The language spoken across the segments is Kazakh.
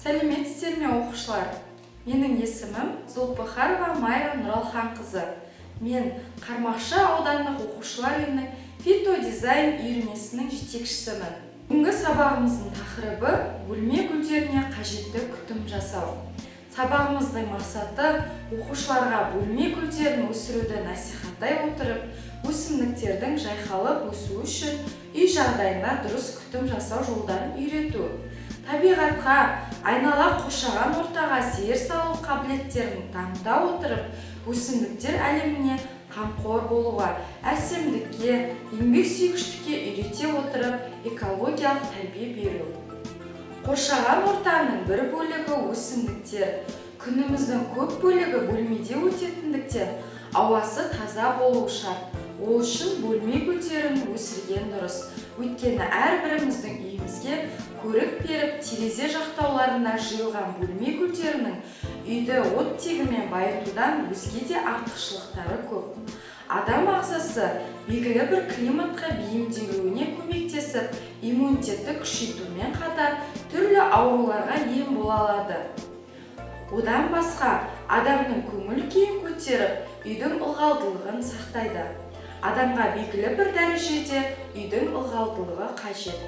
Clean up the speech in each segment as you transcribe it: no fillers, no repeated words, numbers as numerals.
Сәлеметсіздер ме, оқушылар! Менің есімім Зұлпыхарова Майра Нұралханқызы. Мен Қармақшы аудандық оқушылар үйінің фитодизайн үйірмесінің жетекшісімін. Бүгінгі сабағымыздың тақырыбы: бөлме гүлдеріне қажетті күтім жасау. Сабағымыздың мақсаты: оқушыларға бөлме гүлдерін өсіруді насихаттай отырып, өсімдіктердің жайқалып өсуі үшін үй жағдайында дұрыс күтім жасау жолдарын үйрету, табиғатқа, айнала қоршаған ортаға зер салу қабілеттерін дамыта отырып, өсімдіктер әлеміне қамқор болуға, әсемдікке, еңбексүйгіштікке үйрете отырып, экологиялық тәрбие беру. Қоршаған ортаның бір бөлігі – өсімдіктер. Күніміздің көп бөлігі бөлмеде өтетіндіктен, ауасы таза болуы шарт. Ол үшін бөлме гүлдерін өсірген дұрыс, өйткені әрбіріміздің үйімізге көрік беріп, терезе жақтауларына жиылған бөлме гүлдерінің үйді оттегімен байытудан өзге де артықшылықтары көп. Адам ағзасы белгілі бір климатқа бейімделуіне көмектесіп, иммунитетті күшейтумен қатар түрлі ауруларға ем бола алады. Одан басқа адамның көңіл күйін көтеріп, үйдің ылғалдылығын сақтайды. Адамға белгілі бір дәрежеде үйдің ылғалдылығы қажет.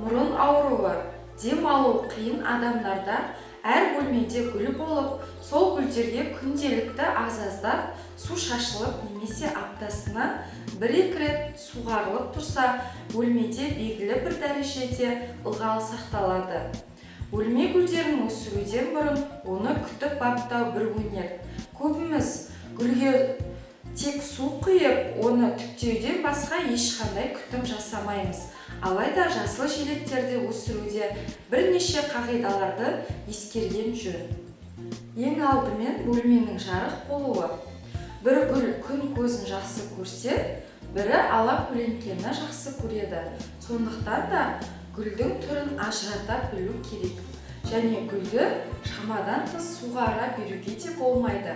Мұрын ауруы, дем алу қиын адамдарда әр бөлмеде гүл болып, сол гүлдерге күнделікті аз-аздап су шашылып немесе аптасына бір-екі рет суғарылып тұрса, бөлмеде белгілі бір дәрежеде ылғал сақталады. Бөлме гүлдерін өсіруден бұрын оны күтіп баптау бір өнер. Көбіміз гүлге тек су құйып, оны түптеуден басқа ешқандай күтім жасамаймыз. Алайда жасыл желектерді өсіруде бірнеше қағидаларды ескерген жөн. Ең алдымен, бөлменің жарық болуы. Бір гүл күн көзін жақсы көрсе, бірі ала көлеңкені жақсы көреді. Сондықтан да гүлдің түрін ажырата білу керек және гүлді шамадан тыс суғара беруге де болмайды.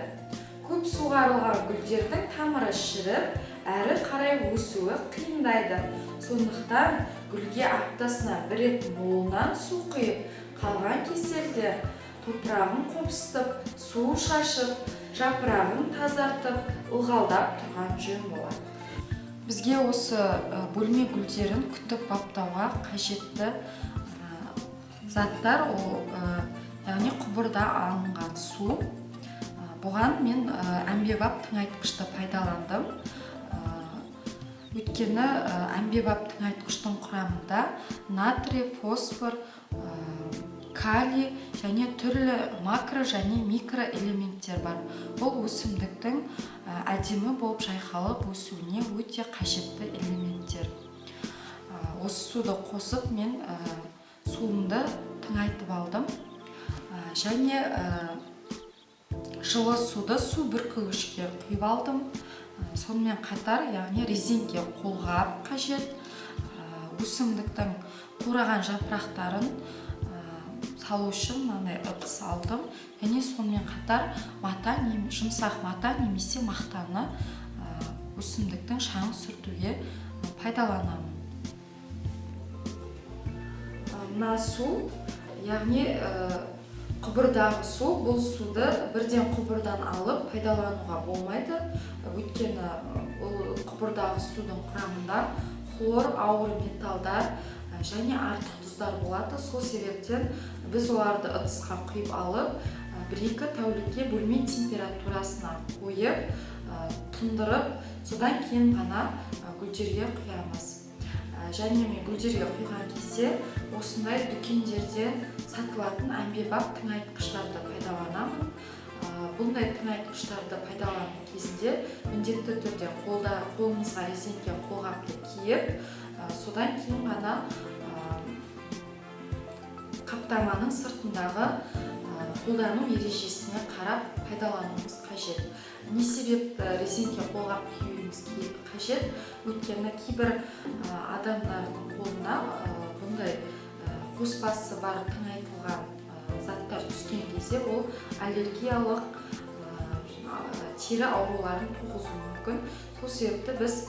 Көп суғарылған гүлдердің тамыры шіріп, әрі қарай өсуі қиындайды. Сондықтан гүлге аптасына бір рет молынан су құйып, қалған кездерде топырағын қопсытып, су шашып, жапырағын тазартып, ылғалдап тұрған жөн болады. Бізге осы бөлме гүлдерін күтіп баптауға қажетті заттар ол, яғни құбырда алынған су. Бұған мен әмбебап тыңайтқышты пайдаландым. Өйткені әмбебап тыңайтқыштың құрамында натрий, фосфор, калий және түрлі макро және микроэлементтер бар. Бұл өсімдіктің әдемі болып жайқалып өсуіне өте қажетті элементтер. Осы суды қосып, мен суымды тыңайтып алдым. Және жылы суды су бүркігішке құйып алдым. Сонымен қатар, яғни резеңке қолғап қажет. Өсімдіктің қураған жапырақтарын салу үшін мынандай ыдыс алдым және сонымен қатар мата, жұмсақ мата немесе мақтаны өсімдіктің шаңын сүртуге пайдаланамын. Мына су, яғни құбырдағы су. Бұл суды бірден құбырдан алып пайдалануға болмайды, өйткені бұл құбырдағы судың құрамында хлор, ауыр металдар және артық тұздар болады. Сол себептен біз оларды ыдысқа құйып алып, 1-2 тәулікке бөлме температурасына қойып, тұндырып, содан кейін ғана гүлдерге құямыз. Және мен гүлдерге құйған кезде осындай дүкендерде сатылатын әмбебап тыңайтқыштарды пайдаланамын. Бұндай тыңайтқыштарды пайдалану кезінде міндетті түрде қолымызға резеңке қолғапты киіп, содан кейін ғана қаптаманың сыртындағы қолдану ережесіне қарап пайдалануымыз қажет. Не себепті резеңке қолғап киюіміз қажет? Өйткені кейбір адамдардың қолына бұндай қоспасы бар тыңайтылған заттар түскен кезде, ол аллергиялық тері ауруларын туғызуы мүмкін. Сол себепті біз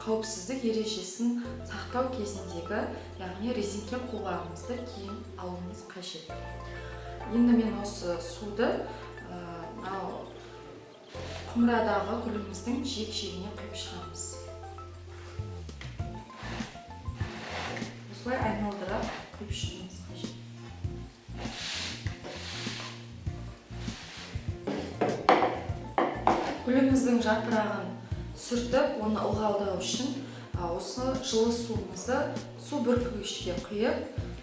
қауіпсіздік ережесін сақтау кезіндегі, яғни резеңке қолғабымызды киіп алуымыз қажет. Енді мен осы суды мынау құмырадағы гүліміздің жиек-жиегіне құйып шығамыз. Осылай айналдыра құйып шығуымыз қажет. Гүліміздің жапырағын сүртіп, оны ылғалдау үшін осы жылы суымызды су бүркігішке құйып,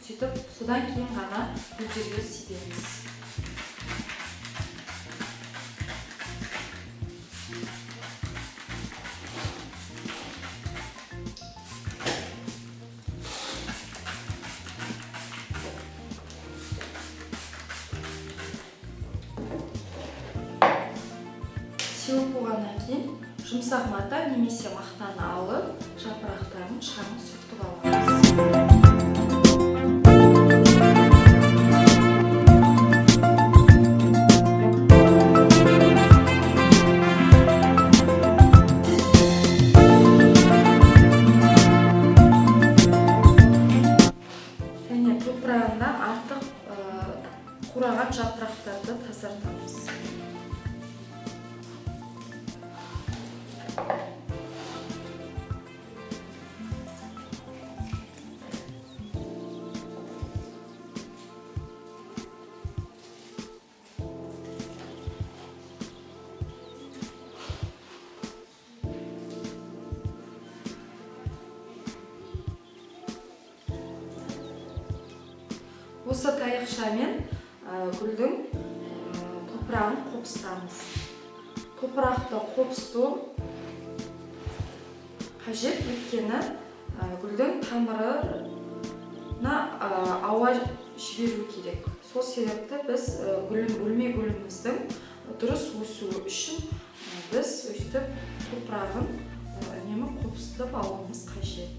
сөйтіп содан кейін ғана гүлдерге себеміз. Сеуіп болғаннан кейін жұмсақ мата немесе мақтаны алып, жапырақтарын шаңын сүртіп аламыз. Және топырағында артық қураған жапырақтарды тазартамыз. Осы таяқшамен гүлдің топырағын қопсытамыз. Топырақты қопсыту қажет, өйткені гүлдің тамырына ауа жіберу керек. Сол себепті біз бөлме гүліміздің дұрыс өсуі үшін біз өстіп топырағын үнемі қопсытып алуымыз қажет.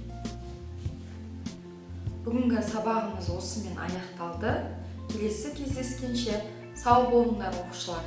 Бүгінгі сабағымыз осымен аяқталды. Келесі кездескенше сау болыңдар, оқушылар.